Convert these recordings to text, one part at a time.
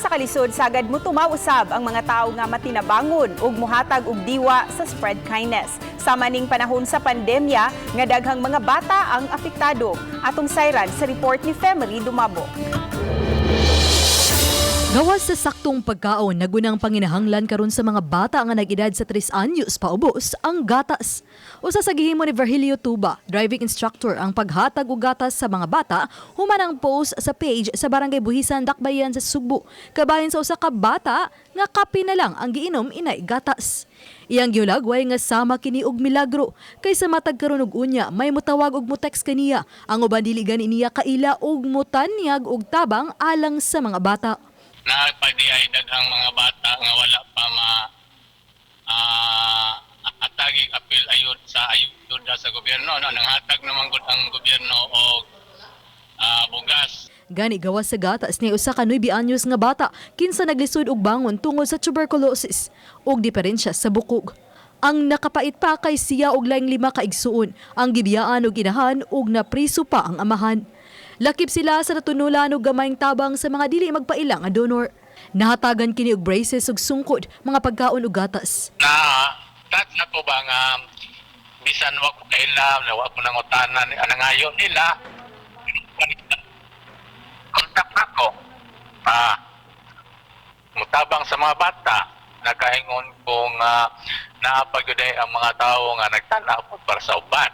sa kalisod, sagad motumaw usab ang mga tawo nga matinabangon ug muhatag og diwa sa spread kindness. Sama ning panahon sa pandemya nga daghang mga bata ang apektado. Atong sayran sa report ni Femery Dumabo. Gawas sa saktong pagkaon, nagunang panginahanglan karon sa mga bata nga nag-edad sa 3 anyos paubos ang gatas. Usa sa gihimo ni Virgilio Tuba, driving instructor, ang paghatag og gatas sa mga bata human ang post sa page sa Barangay Buhisan, Dakbayan sa Sugbo. Kabahin sa usa ka bata nga kape na lang ang giinom inay gatas. Iyang gihulagway nga sama kini og milagro kaysa matag karon og unya may motawag og mo-text kaniya. Ang uban dili gani niya kaila og motanyag og tabang alang sa mga bata. Naa pa diay daghang mga bata nga wala pa ma atagi apil ayud sa ayuda sa gobyerno, no? Nanghatag naman gud ang gobyerno og bugas. Gani gawas sa gatas ni usa ka 9 anyos nga bata kinsa naglisod og bangon tungod sa tuberculosis ug diferensya sa bukog. Ang nakapait pa kay siya og laing lima ka igsuon ang gibiyaan og inahan ug napriso pa ang amahan. Lakip sila sa natunulan og gamayng tabang sa mga dili magpaila nga donor. Nahatagan kini og braces ug sungkod, mga pagkaon ug gatas. Na touch na ko ba nga bisan wa ko kaila, wa ko nangutana ni nangayo nila, contact nako, mutabang sa mga bata, nakaingon kung naa pa gyud ang mga tao nga nagtanaw para sa uban.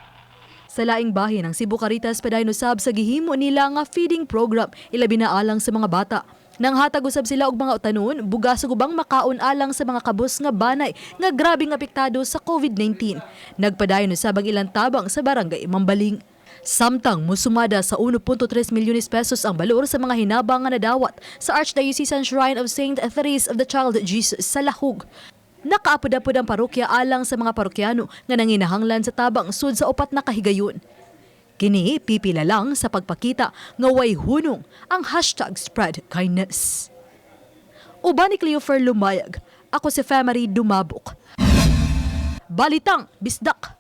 Sa laing bahin, ang Cebu Caritas padayon usab sa gihimo nila nga feeding program, ilabi na alang sa mga bata. Nanghatag usab sila og mga utanon, bugas ug ubang makaon alang sa mga kabus nga banay nga grabeng apektado sa COVID-19. Nagpadayon usab ang ilang tabang sa Barangay Mambaling. Samtang musumada sa 1.3 milyones pesos ang balor sa mga hinabang nga nadawat sa Archdiocesan Shrine of St. Therese of the Child Jesus sa Lahug. Nakaapod-apod ang parokya alang sa mga parokyano nga nanginahanglan sa tabang sud sa upat na kahigayon. Kini pipila lang sa pagpakita nga way hunong ang #SpreadKindness. Uban ni Cleofer Lumayag, ako si Femery Dumabok. Balitang Bisdak.